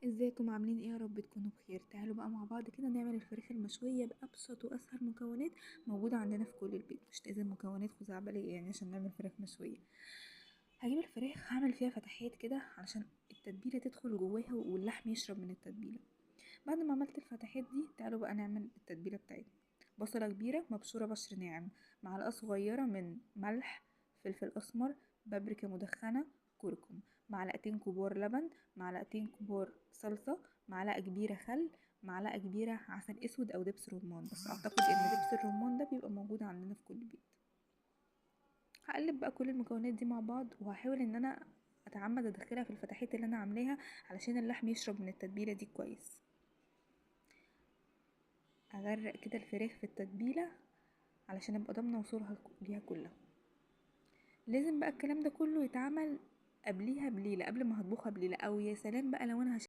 ازيكم عاملين ايه؟ يا رب تكونوا بخير. تعالوا بقى مع بعض كده نعمل الفراخ المشوية بأبسط وأسهل مكونات موجودة عندنا في كل البيت. مش لازم مكونات خزعبلية يعني عشان نعمل فراخ مشوية. هجيب الفراخ هعمل فيها فتحات كده علشان التتبيلة تدخل جواها واللحم يشرب من التتبيلة. بعد ما عملت الفتحات دي تعالوا بقى نعمل التتبيلة بتاعتنا. بصلة كبيرة مبشورة بشر ناعم، معلقة صغيرة من ملح، فلفل أسمر، بابريكا مدخنة، كركم، معلقتين كبار لبن، معلقتين كبار صلصة، معلقة كبيرة خل، معلقة كبيرة عسل اسود او دبس رمان، بس اعتقد ان دبس الرمان ده بيبقى موجود عندنا في كل بيت. هقلب بقى كل المكونات دي مع بعض، وهحاول ان انا اتعمد ادخلها في الفتحات اللي انا عاملاها علشان اللحم يشرب من التتبيلة دي كويس. اغرق كده الفراخ في التتبيلة علشان ابقى ضامنة وصولها ليها كلها. لازم بقى الكلام ده كله يتعمل قبليها بليلة، قبل ما هطبخها بليلة، او يا سلام بقى لو انا